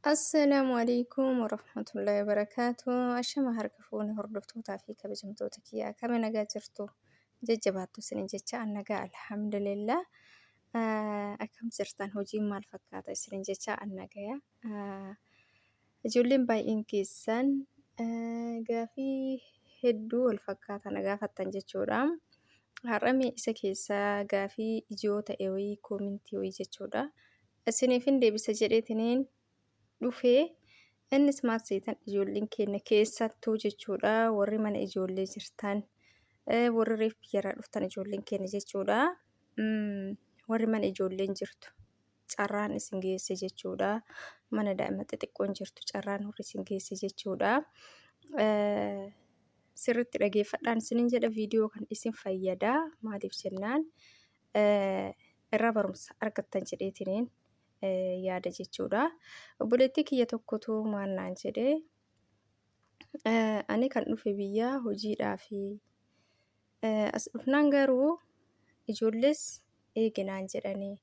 Assalaamu alaikum warahmatullahi wabarakaatu. Ashama harka fuune hordoftootaa fi kabajamtoota kiyyaa akkami nagaa jirtu? Jajjabaattu isinin jecha an nagaa alhamdulillah. Akkam jirtan hojiin maal fakkaata isinin jecha an nagaya. Ijoolleen baay'een keessan gaafii hedduu wal fakkaataa na gaafattan jechuudha. Har'a mee isa keessaa gaafii ijoo ta'e wayii koomintii wayii jechuudha. Isiniifin deebisa jedheetiniin dhufee innis maal seetan ijoolleen keenya keessattuu jechuudha warri mana ijoollee jirtan warri reef biyyarraa dhuftan ijoolleen keenya jechuudha. Warri mana ijoolleen jirtu carraan isin geesse jechuudha. Mana daa'ima xixiqqoon jirtu carraan warri isin geesse jechuudha. Sirriitti dhageeffadhaan isinin jedha viidiyoo kan isin fayyada. Maaliif jennaan irraa barumsa argattan jedheetiniin yaada jechuudha. Obboleettii kiyya tokkotu maal naan jedhee ani kan dhufe biyya hojiidhaafi As dhufnaan garuu ijoollees eegi naan jedhanii.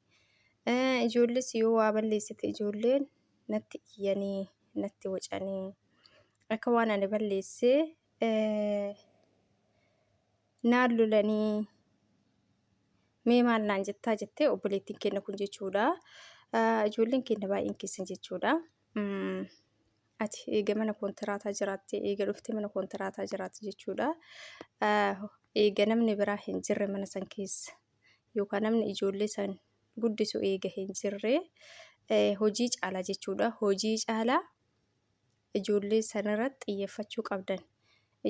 Ijoollees yoo waa balleessite ijoolleen natti iyyanii natti wacanii akka waan ani balleessee naan lolanii mee maal naan jettaa jettee obboleettiin keenya kun jechuudha. Ijoolleen keenya baay'een keessan jechuudha. Ati eega mana koontiraataa jiraatte eega dhuftee mana koontiraataa jiraatte jechuudha. Eega namni biraa hin jirre mana san keessa yookaan namni ijoollee san guddisu eega hin jirre hojii caalaa jechuudha. Hojii caalaa ijoollee sanirratti xiyyeeffachuu qabdan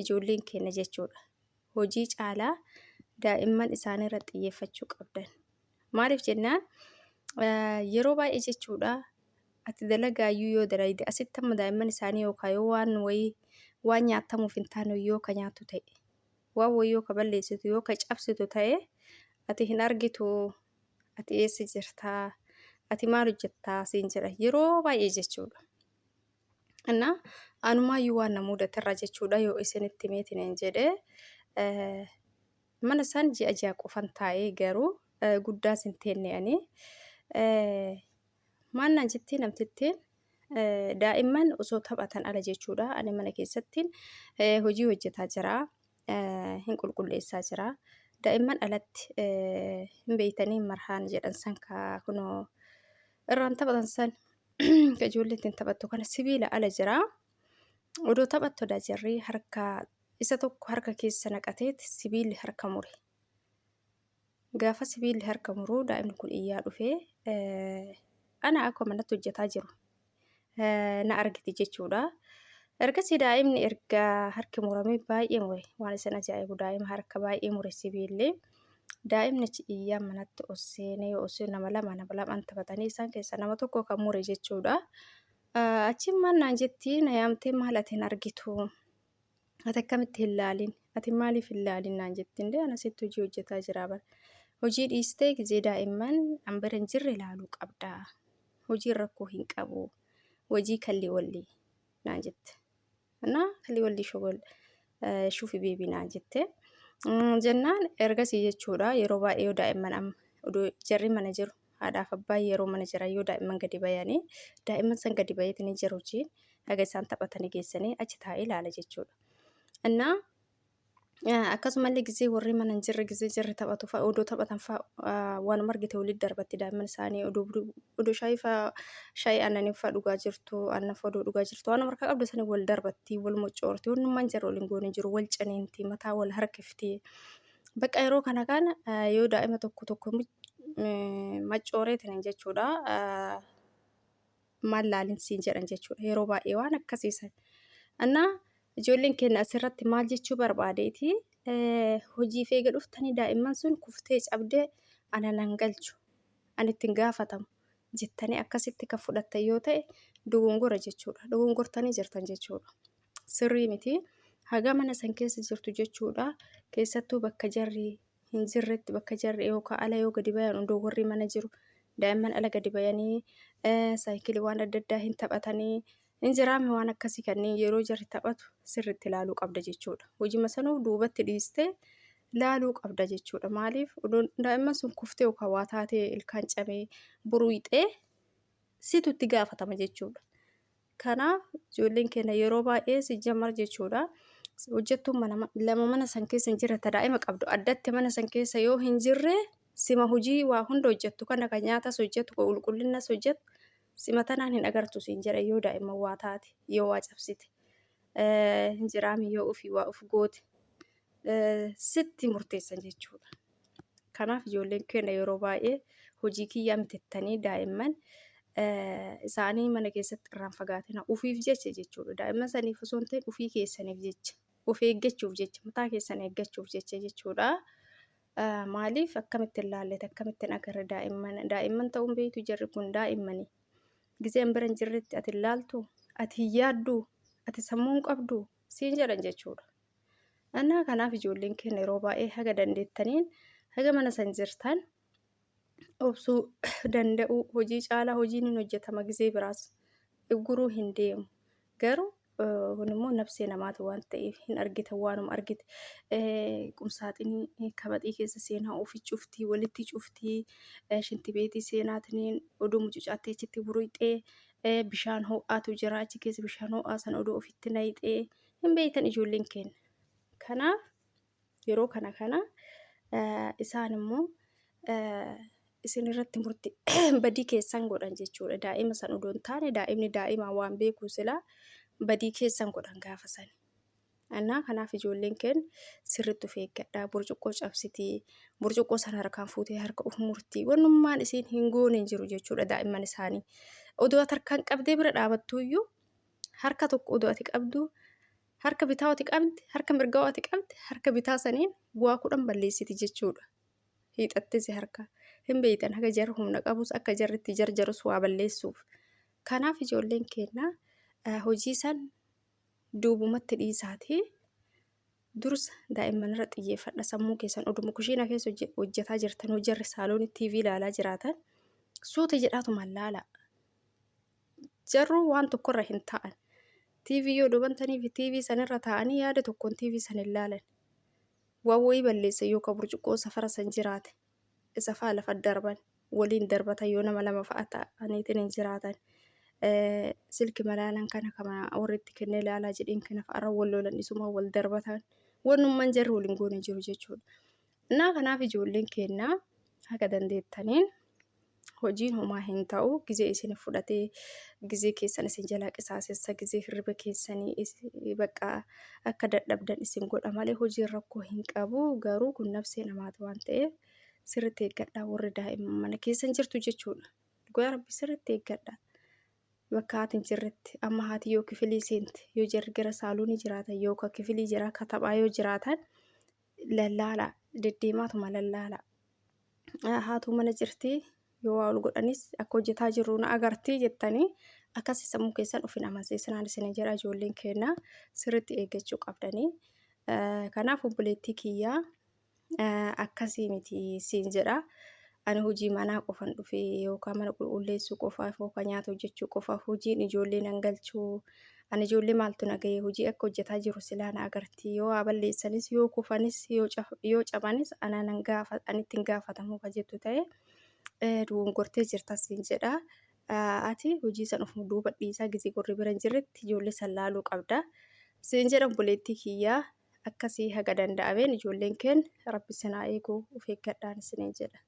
ijoolleen keenya jechuudha. Hojii caalaa daa'imman isaaniirratti xiyyeeffachuu qabdan. Maaliif jennaan yeroo baay'ee jechuudha ati dalagaayyuu yoo dalayde asitti amma daa'imman isaanii yookaan yoo waan wayii waan nyaatamuuf hin taane yoo ka nyaattu ta'e waan wayii yoo ka balleessitu yoo ka cabsitu ta'e ati hin argitu ati eessa jirtaa ati maal hojjettaa siin jedha yeroo baay'ee jechuudha. Innaa anumaayyuu waan na mudaterra jechuudha yoo isinitti himeetiin hin jedhe mana san ji'a ji'a qofan taa'ee garuu guddaas hin teenne ani. Maal naan jettee namtittiin daa'imman osoo taphatan ala jechuudha. Ani mana keessatti hojii hojjetaa jira. Hin qulqulleessaa jira. Daa'imman alatti hin beeytanii marhaan jedhan san ka kunoo irraan taphatan san ka ijoolleen ittiin taphattu kana sibiila ala jira. Odoo taphattu jarri harka isa tokko harka keessa naqateet sibiilli harka mure. Gaafa sibiilli harka muru daa'imni kun iyyaa dhufee ana akka manatti hojjetaa jiru na argiti jechuudha. Ergasii daa'imni erga harki muramee baay'ee mure waan isin ajaa'ibu daa'ima harka baay'ee mure sibiilli. Daa'imni achi iyyaa manatti ol seenee yoo ol seenu nama lama nama lamaan taphatanii isaan keessaa nama tokko kan mure jechuudha. Achiin maal naan jetti na yaamtee maal ati hin argitu Ati akkamitti hin laalin? Ati maaliif hin laalin naan jetti. Indee ana sitti hojii hojjetaa jira bar. Hojii dhiistee gizee daa'imman an bira hin jirre laaluu qabda. Hojiin rakkoo hin qabu. Hojii kalli walli naan jette. Innaa kalli walli shogol shuufi beebii naan jette. Jennaan ergasii jechuudha yeroo baay'ee yoo daa'imman amma odoo jarri mana jiru haadhaaf abbaan yeroo mana jiran yoo daa'imman gadi bayanii daa'imman san gadi bayeetini jiru hojiin haga isaan taphatanii geessanii achi taa'ee ilaala jechuudha. Innaa akkasumallee gizee warri mana hin jirre gizee jarri taphatu fa'a odoo taphatan fa'a waanuma argite walitti darbatti daa'imman isaanii odoo odoo shaayii fa'a shaayii aannanii fa'a dhugaa jirtu aannan fa'a odoo dhugaa jirtu waanuma harkaa qabdu sanii wal darbatti wal mocoorti wannummaan jarri waliin goone jiru wal ciniinti mataa wal harkifti. Bakka yeroo kana kana yoo daa'ima tokko tokko maccooreetiin jechuudha. Maal laalin siin jedhan jechuudha. Yeroo baay'ee waan akkasii san. Annaa ijoolleen keenya asirratti maal jechuu barbaadeeti hojiif eega dhuftanii daa'imman sun kuftee cabdee ana nan galchu ani ittiin gaafatamu jettanii akkasitti kan fudhattan yoo ta'e dogongora jechuudha. Dogongortanii jirtan jechuudha. Sirrii miti. Haga mana san keessa jirtu jechuudha. Keessattuu bakka jarri hin jirretti bakka jarri yookaan ala yoo gadi bayan odoo warri mana jiru daa'imman ala gadi bayanii saayikilii waan adda addaa hin taphatanii hin jiraame waan akkasii kanneen yeroo jarri taphatu sirriitti ilaaluu qabda jechuudha. Hojima sanuu duubatti dhiistee laaluu qabda jechuudha. Maaliif odoo daa'imman sun kuftee yookaan waa taatee ilkaan cabee buruuyxee situ itti gaafatama jechuudha. Kanaaf ijoolleen keenya yeroo baay'ee sijjamar jechuudha. Hojjettuun mana lama mana san keessa hin jirre ta daa'ima qabdu addatti mana san keessa yoo hin jirre sima hojii waa hunda hojjettu kana kan nyaatas hojjettu kan qulqullinnas hojjettu sima tanaan hin agartu siin jedha yoo daa'imman waa taate yoo waa cabsite hin jiraami yoo ofii waa of goote sitti murteessan jechuudha. Kanaaf ijoolleen keenya yeroo baay'ee hojii kiyyaa mitettanii daa'imman isaanii mana keessatti irraan fagaatina ufiif jecha jechuudha. Daa'imman saniif osoo hin ta'in ufii keessaniif jecha of eeggachuuf jecha mataa keessan eeggachuuf jecha jechuudha. Maaliif akkamitti hin laallet akkamitti hin agarre daa'imman daa'imman ta'uun beektu jarri kun daa'immani. Gizeen bira hin jirretti ati hin laaltu ati hin yaaddu ati sammuu hin qabdu siin jedhan jechuudha. Annaa kanaaf ijoolleen keenya yeroo baay'ee haga dandeettaniin haga mana san jirtan obsuu danda'uu hojii caalaa hojiin hin hojjetama gizee biraas guruu hin deemu. Garuu kun immoo nafsee namaati waan ta'eef hin argita waanuma argite qumsaaxinii kabaxii keessa seenaa ofi cuftii walitti cuftii shintibeetii seenaatiniin oduu mucucaattee achitti buruyxee bishaan ho'aatu jira achi keessa bishaan ho'aa sana oduu ofitti nayxee hin beektan ijoolleen keenya. Kanaaf yeroo kana kana isaan immoo isin irratti murti badii keessan godhan jechuudha. Daa'ima san odoo hin taane daa'imni daa'ima waan beeku silaa badii keessan godhan gaafa sani. Annaa kanaaf ijoolleen keenya sirriitti of eeggadhaa. Burcuqqoo cabsitii, burcuqqoo sana harkaan fuutee harka of murtii. Wannummaan isiin hin goone hin jiru jechuudha daa'imman isaanii. Odoo ati harkaan qabdee bira dhaabattuyyuu harka tokko odoo ati qabdu harka bitaa ati qabdi harka mirgaa ati qabdi harka bitaa saniin waa kudhan balleessiti jechuudha. Hiixattee si harka hin beeytan haga jarri humna qabus akka jarri itti jarjarus waa balleessuuf. Kanaaf ijoolleen keenya hojii san duubumatti dhiisaati. Dursa daa'imman irra xiyyeeffadha sammuu keessan oduma kushiina keessa hojjetaa jirtan hojii jarri saaloonii TV ilaalaa jiraatan suuta jedhaatuma laala. Jarruu waan tokkorra hin ta'an. TV yoo dubantanii fi TV sanirra taa'anii yaada tokkoon TV san hin laalan. Waan wayii balleessa yookaan burcuqqoo safara san jiraate isa fa'a lafa darban waliin darbatan yoo nama lama fa'a ta'aniitiin hin jiraatan. Silki malaalan kana kama warri itti kennee ilaalaa jedheen kana fa'arra wal lolan isuma wal darbatan. Wannummaan jarri waliin goone jiru jechuudha. Innaa kanaaf ijoolleen keenya haga dandeettaniin hojiin homaa hin ta'u gizee isin fudhatee gizee keessan isin jalaa qisaasessa gizee hirriba keessanii bakka akka dadhabdan isin godha malee hojiin rakkoo hin qabu garuu kun nafsee namaati waan ta'eef sirriitti eeggadhaa warri daa'imman mana keessan jirtu jechuudha. Dhugaa rabbi sirriitti eeggadhaa. Bakka haati hin jirretti amma haati yoo kifilii seente yoo jarri gara saaloonii jiraatan yookaan kifilii jira ka taphaa yoo jiraatan lallaala deddeemaatuma lallaala. Haatuu mana jirti yoo waa ol godhanis akka hojjetaa jirru na agartii jettanii akkasii sammuu keessan of hin amansiisinaan isin jedha ijoolleen keenya sirriitti eeggachuu qabdanii. Kanaaf obboleettii kiyyaa akkasii miti siin jedha. Ani hojii manaa qofan dhufe yookaan mana qulqulleessuu qofaaf yookaan nyaata hojjechuu qofaaf hojiin ijoollee nan galchuu Ani ijoollee maaltu na gahe hojii akka hojjetaa jiru silaa na agarti yoo waa balleessanis yoo kufanis yoo cabanis ana nan gaafa anitti hin gaafatamu ka jettu ta'e dogongortee jirta siin jedha. Ati hojii san ofuma duuba dhiisaa gizee gorri bira hin jirretti ijoollee san laaluu qabda. Siin jedha obboleettii kiyyaa akkasii haga danda'ameen ijoolleen keen rabbi sinaa eegu of eeggadhaan isiniin jedha.